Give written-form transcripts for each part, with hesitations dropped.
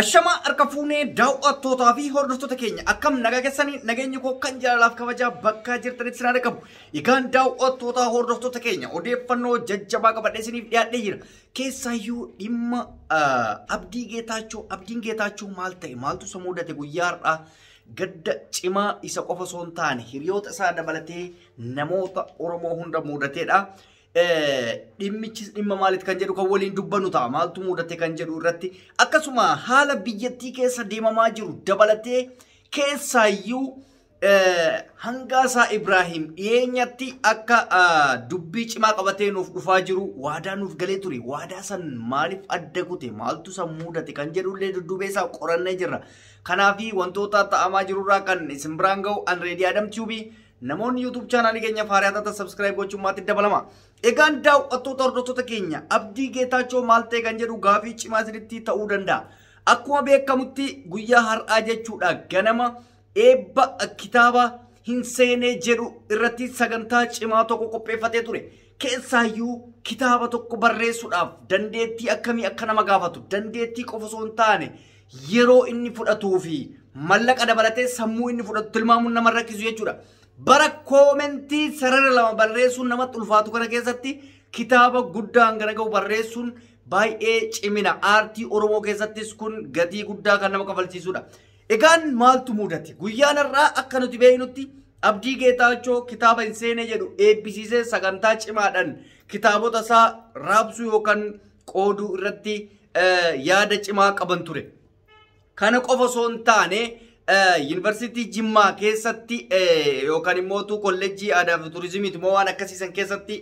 Ashamaa harka fuunee daawwattootaa fi hordoftoota keenya, akkam nagaa keessanii? Nageenyi koo kan jaalalaaf kabajaa bakka jirtanitti sinaa qabu. Egaan daawwattootaa, hordoftoota keenya, odeeffannoo jajjabaa qabadhee isiniif dhiyaadhee jira. Keessaayyuu dhimma Abdii Geetaachoo. Abdiin Geetaachoo maal ta'e? Maaltu isa mudate guyyaa har'aa? Gadda cimaa isa qofa osoo hin taane hiriyoota isaa dabalatee namoota Oromoo hunda mudateedha. Dhimmichis dhimma maaliiti kan jedhu kan waliin dubbannu ta'a. Maaltu mudate kan jedhu irratti, akkasuma haala biyyattii keessa deemamaa jiru dabalatee, keessaayyuu Hangaasaa Ibraahim dhiyeenyatti akka dubbii cimaa qabatee nuuf dhufaa jiru waadaa nuuf galee ture. Waadaa san maaliif adda kute? Maaltu san mudate kan jedhullee dudduubee isaa qorannee jirra. Kanaafi wantoota ta'amaa jirurraa kan isin biraan ga'u Anreedii Adam Tube. Namoonni YouTube chaanaalii keenya haaraa taatan subscribe gochuun maatii dabalama. Egaan daawwattoota, hordoftoota keenya, Abdii Geetaachoo maal ta'e kan jedhu gaafii cimaa isinitti ta'uu danda'a. Akkuma beekamutti guyyaa har'aa jechuudha ganama eebba kitaaba Hin Seenee jedhu irratti sagantaa cimaa tokko qopheeffatee ture. Keessaayyuu kitaaba tokko barreessuudhaaf dandeettii akkamii akka nama gaafatu, dandeettii qofa osoo hin taane yeroo inni fudhatuu fi mallaqa dabalatee sammuu inni fudhatu tilmaamuun nama rakkisu jechuudha. Bara koomentii sarara lama barreessuun namatti ulfaatu kana keessatti kitaaba guddaa hangana ga'u barreessuun baay'ee cimina. Aartii Oromoo keessattis kun gatii guddaa kan nama kafalchiisudha. Egaan maaltu mudate? Guyyaan har'aa akka nuti beeknutti Abdii Geetaachoo kitaaba Hin Seenee jedhu eebbisiisee sagantaa cimaadhaan kitaabota isaa raabsuu yookaan qooduu irratti yaada cimaa qaban ture. Kana qofa osoo hin taane yuunivarsiitii Jimmaa keessatti yookaan immoo kolleejjii aadaa fi turizimiiti moo waan akkasiisan keessatti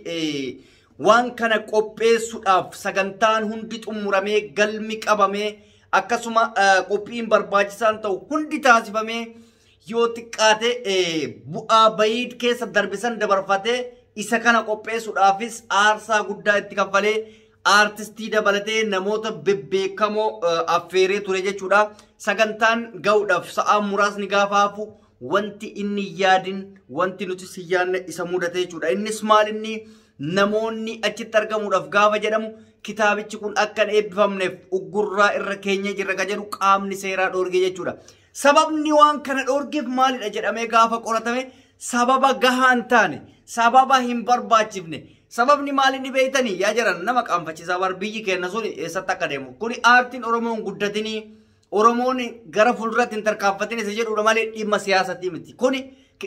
waan kana qopheessuudhaaf sagantaan hundi xumuramee, galmi qabamee, akkasuma qophiin barbaachisaan ta'u hundi taasifamee, yoo xiqqaate bu'aa bayii keessa darbisan dabarfatee isa kana qopheessuudhaafis aarsaa guddaa itti kaffalee, aartistii dabalatee namoota bebbeekamoo affeeree ture jechuudha. Sagantaan ga'uudhaaf sa'aa muraasni gaafa hafu wanti inni yaadin, wanti nuti si yaadne isa mudate jechuudha. Innis maal? Inni namoonni achitti argamuudhaaf gaafa jedhamu kitaabichi kun akka hin eebbifamneef uggurraa irra keenya jirra kan jedhu qaamni seeraa dhoorge jechuudha. Sababni waan kana dhoorgeef maalidha jedhamee gaafa qoratame sababa gahaa hin taane, sababa hin barbaachifne. Sababni maal inni beeytanii yaa jiran nama qaanfachiisaa bar. Biyyi keenya sun eessatti akka deemu kuni aartiin Oromoon guddatinii, Oromoon gara fuulduratti hin tarkaanfatin isa jedhudha malee dhimma siyaasatii miti. Kuni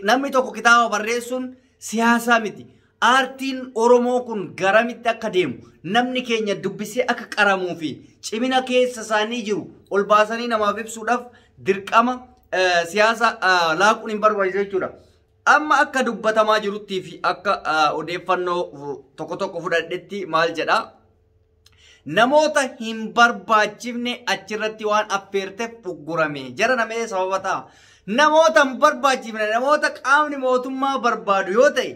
namni tokko kitaaba barreessuun siyaasaa miti. Aartiin Oromoo kun garamitti akka deemu, namni keenya dubbisee akka qaramuu fi cimina keessa isaanii jiru ol baasanii namaaf ibsuudhaaf dirqama siyaasa laaquun hin barbaachisu jechuudha. Amma akka dubbatamaa jiruttii fi akka odeeffannoo tokko tokko fudhadhetti maal jedhaa? Namoota hin barbaachifne achirratti waan affeerteef uggurame. Jara namee sababa ta'a. Namoota hin barbaachifne, namoota qaamni mootummaa barbaadu yoo ta'e,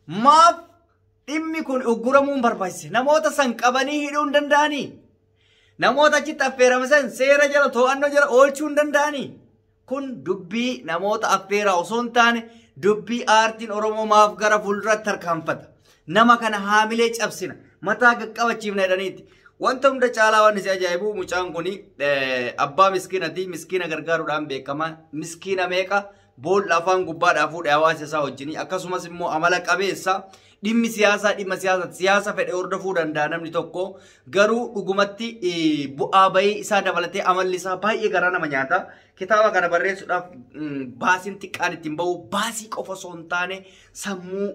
maaf dhimmi kun ugguramuun barbaachise? Namoota san qabanii hidhuu hin danda'anii? Namoota achitti affeerame san seera jala, to'annoo jala oolchuu hin danda'anii? Kun dubbii namoota affeeraa osoo hin taane dubbii aartiin Oromoo maaf gara fuulduratti tarkaanfata? Nama kana haamilee cabsina, mataa qaqqabachiifna jedhaniiti. Wanta hunda caalaa waan si ajaa'ibu, mucaan kun abbaa miskiinati, miskiina gargaaruudhaan beekama. Miskiina meeqa boolla afaan gubbaadhaa fuudhee hawaasa isaa wajjin, akkasumas immoo amala qabeessa. Dhimmi siyaasaa dhimma siyaasaati. Siyaasa fedhe hordofuu danda'a namni tokko, garuu dhugumatti bu'aa bayii isaa dabalatee amalli isaa baay'ee garaa nama nyaata. Kitaaba kana barreessuudhaaf baasiin xiqqaan ittiin bahu, baasii qofa osoo hin taane sammuu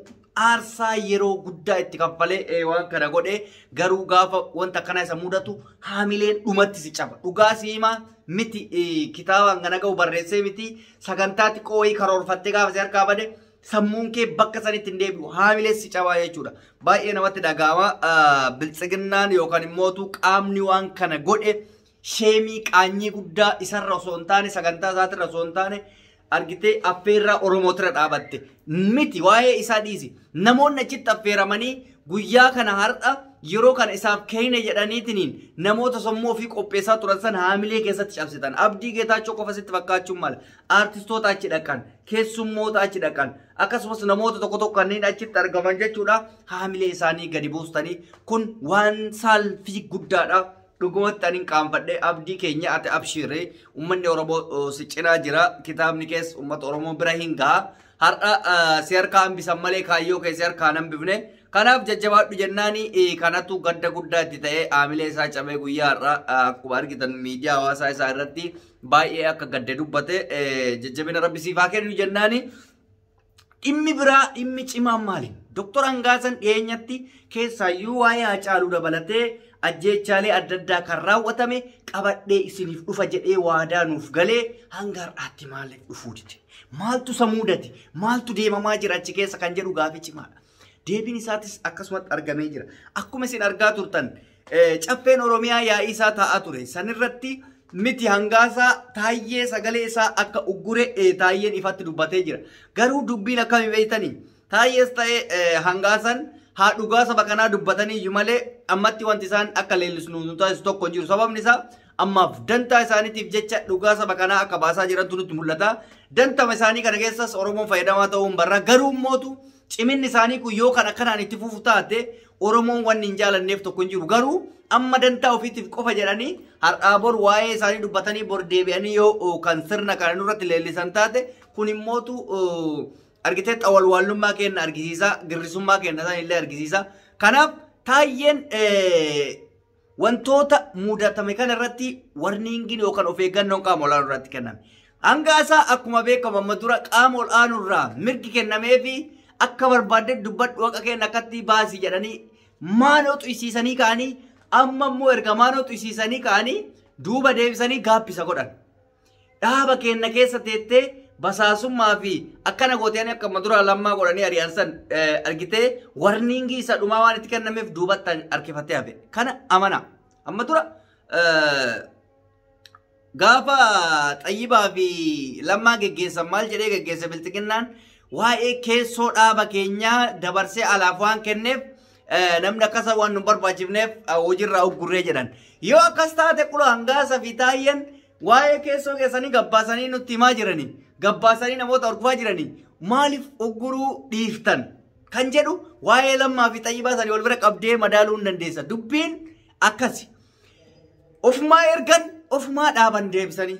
aarsaa yeroo guddaa itti kaffalee waan kana godhe, garuu gaafa wanta akkanaa isa mudatu haamileen dhumatti si caba. Dhugaa si himaa miti, kitaaba kana ga'u barreessee miti, sagantaa xiqqoo wayii karoorfattee gaafa si harkaa bade sammuun kee bakka sanitti hin deebi'u, haamilee si cabaa jechuudha. Baay'ee namatti dhaga'ama. Biltsiginnaan yookaan immootu qaamni waan kana godhe sheemii qaanyii guddaa isarra osoo hin taane, sagantaa isaatirra osoo hin taane, argitee affeerraa Oromootirra dhaabatte miti. Waa'ee isaa dhiisi. Namoonni achitti affeeramanii guyyaa kana har'a yeroo kana isaaf kennine jedhaniitiniin namoota sammuu ofii qopheessaa turan san haamilee keessatti cabsitan. Abdii Geetaachoo qofa sitti fakkaachuun mala. Aartistoota achi dhaqan, keessummoota achi dhaqan, akkasumas namoota tokko tokko kanneen achitti argaman jechuudha. Haamilee isaanii gadi buustanii, kun waan saalfii guddaadha. Dhugumatti ani qaanfadhee abdii keenya ati abshiiree uummanni Oromoo si cinaa jira. Kitaabni kees uummata Oromoo bira hin gaha. Har'a si harkaa hambisan malee kaayyoo kee si harkaa hin hambifne. Kanaaf jajjabaadhu jennaani kanatu gadda guddaa itti ta'ee haamilee isaa cabee guyyaa har'a akkuma argitan miidiyaa hawaasaa isaa irratti baay'ee akka gadde dubbate jajjabina rabbi siif haa kennu jennaani. Dhimmi biraa dhimmi cimaan maali? Doktor Hangaasan dhiyeenyatti keessaayyuu waa'ee Haacaaluu dabalatee ajjeechaalee adda addaa kan raawwatame qabadhee isiniif dhufa jedhee waadaa nuuf galee hanga har'aatti maaliif dhufuu dide? Maaltu isa mudate? Maaltu deemamaa jira achi keessa kan jedhu gaafii cimaadha. Deebiin isaatis akkasumatti argamee jira. Akkuma isin argaa turtan caffeen Oromiyaa yaa'ii isaa taa'aa ture. Sanirratti miti Hangaasaa Taayyee sagalee isaa akka uggure Taayyeen ifatti dubbatee jira. Garuu dubbiin akkamii beektanii? Taayyees ta'ee Hangaasan haa dhugaa saba kanaa dubbatanii iyyuu malee ammatti wanti isaan akka leellisnu nu taasisu tokko hin jiru. Sababni isaa ammaaf dantaa isaaniitiif jecha dhugaa saba kanaa akka baasaa jirantu nutti mul'ata. Dantama isaanii kana keessas Oromoon fayyadamaa ta'uu hin barra. Garuu mootu ciminni isaanii kun yoo kan akkanaan itti fufu taate Oromoon wanni hin jaalanneef tokko hin jiru. Garuu amma dantaa ofiitiif qofa jedhanii har'aa bor waa'ee isaanii dubbatanii bor deebi'anii yoo kan sirna kana nurratti leellisan taate kun immootu argitee xawalwaallummaa kenna argisiisa, girrisummaa kenna isaan illee argisiisa. Kanaaf Taayyeen wantoota mudatame kana irratti warniingiin yookaan of eeggannoon qaama olaanuu irratti kenname. Hangaasaa akkuma beekamu amma dura qaama olaanuu irraa mirgi kennameefi akka barbaadde dubbadhu waaqa keenya akkatti baasii jedhanii maanoo xuyisiisanii ka'anii amma immoo erga maanoo xuyisiisanii ka'anii duuba deebisanii gaabbisa godhan. Dhaaba keenya keessa teettee basaasummaa fi akkana gootee akka amma dura lammaa godhanii ari'an san argitee warniingii isa dhumaa waan itti kennameef duubatti harkifatee hafe. Kana amana. Amma dura gaafa Xayyibaa fi lammaa geggeessan maal jedhee geggeesse bilxiginnaan waa'ee keessoo dhaaba keenyaa dabarsee alaaf waan kenneef namni akkasa waan nu barbaachifneef hojiirraa uggurree jedhan. Yoo akkas taate qula Hangaasa fi Taayyeen waa'ee keessoo keessanii gabbaasanii nutti himaa jiranii, gabbaasanii namoota hordofaa jiranii maaliif ugguruu dhiiftan kan jedhu waa'ee lammaa fi Xayyibaa sanii wal bira qabdee madaaluu hin dandeessa. Dubbiin akkasi. Ofumaa ergan ofumaa dhaaban deebisanii.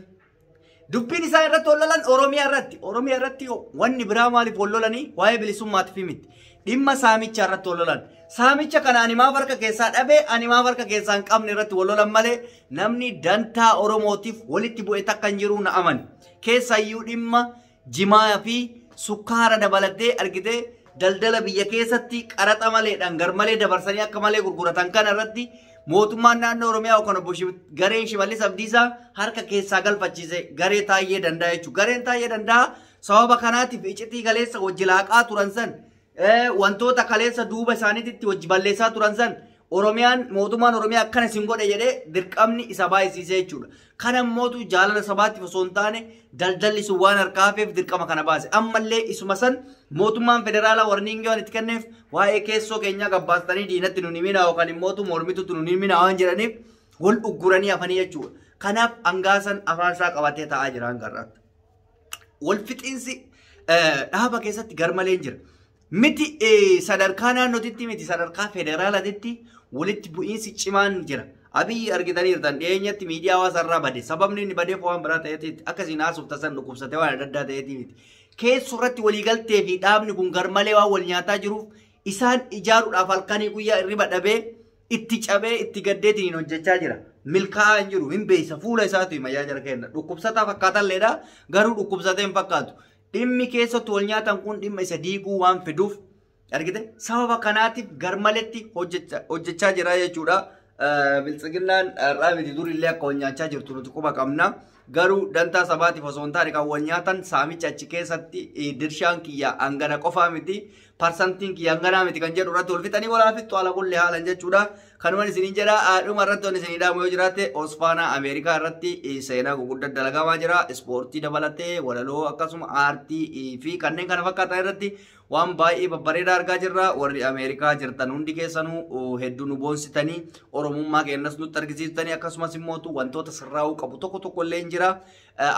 Dubbiin isaan irratti wal lolan Oromiyaa irratti. Oromiyaa irratti wanni biraa maaliif wal lolanii waa'ee bilisummaatiif miti. Dhimma saamichaa irratti wal lolan. Saamicha kana ani maaf harka keessaa dhabee ani maaf harka keessaa hin qabne irratti wal lolan malee namni dantaa Oromootiif walitti bu'e takka hin jiru na amani. Keessayyuu dhimma jimaa fi sukkaara dabalatee argitee daldala biyya keessatti qaraxa maleedhaan garmalee dabarsanii akka malee gurguratan kana irratti mootummaan naannoo Oromiyaa yookaan obbo gareen Shimallis Abdiisaa harka keessaa galfachiise garee Taayyee Danda'a jechuudha. Gareen Taayyee Danda'a sababa kanaatiif iccitii kaleessa wajji laaqaa turan san wantoota kaleessa duuba isaaniitti wajji balleessaa turan san Oromiyaan mootummaan Oromiyaa akkana isin godhe jedhee dirqamni isa baay'isiise jechuudha. Kana mootu jaalala sabaatiif osoo hin taane daldalli sun waan harkaa hafeef dirqama kana baase. Ammallee isuma san mootummaan federaalaa warniingii waan itti kenneef waa'ee keessoo keenyaa gabbaastanii diinatti nu himinaa yookaan immoo mormitutti nu himinaa waan jedhaniif wal ugguranii hafanii jechuudha. Kanaaf Hangaasan afaan isaa qabatee taa'aa jira hanga har'aatti. Wal fixiinsi dhaaba keessatti garmalee jira. Miti sadarkaa naannootitti miti sadarkaa federaalaatitti walitti bu'iinsi cimaan jira. Abiyyi argitanii jirtan dhiyeenyatti miidiyaa hawaasaa irraa bade. Sababni inni badeef waan biraa ta'eeti akkasiin haasuuf tasan dhukkubsatee waan adda addaa ta'eeti miti. Keessoo irratti waliigaltee fi dhaabni kun garmalee waan wal nyaataa jiruuf isaan ijaaruudhaaf halkanii guyyaa irriba dhabee itti cabee itti gaddeetiin hojjechaa jira. Milkaa'aa hin jiru hin beeysa fuula isaatu hima yaa jara kenna. Dhukkubsataa fakkaatalleedha garuu dhukkubsatee hin fakkaatu. Dhimmi keessatti wal nyaatan kun dhimma isa diiguu waan fiduuf argite sababa kanaatiif garmaletti hojjechaa jira jechuudha. Biltsiginnaan har'aa miti durillee akka wal nyaachaa jirtu nuti quba qabna. Garuu dantaa sabaatiif osoo hin taane kan wal nyaatan saamicha achi keessatti dirshaan kiyya hangana qofaa miti parsantiin kiyya hanganaa miti kan jedhu irratti wal fixanii walaa fixxu ala kulli haalan jechuudha. Kanumaan isiniin jedha dhuma irratti wanni isinii dhaamu yoo jiraate Osfaanaa Ameerikaa irratti seenaa gurguddaa dalagamaa jira. Ispoortii dabalatee walaloo akkasuma aartii fi kanneen kana fakkaatan irratti waan baay'ee babbareedaa argaa jirra. Warri Ameerikaa jirtan hundi keessanuu hedduu nu boonsitanii Oromummaa keenyas nutti argisiiftanii akkasumas immoo wantoota sirraa'uu qabu tokko tokko illee hin jira.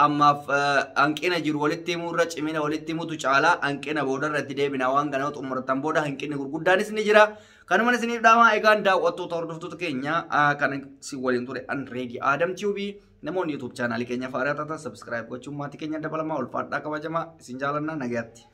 Ammaaf hanqina jiru walitti himuu irra cimina walitti himutu caalaa hanqina boodarra itti deebina waan kana Kana xumuratan booda hanqinni gurguddaanis ni jira. Kanuma isiniif dhaamaa. Egaan daawwattoota, hordoftoota keenya, kan si waliin ture an Reedi Adam Tube. Namoonni YouTube chaanaalii keenya faaraa taatan subscribe gochuun maatii keenya dabalamaa. Ulfaadhaa, kabajamaa, isin jaalannaa, nagaatti.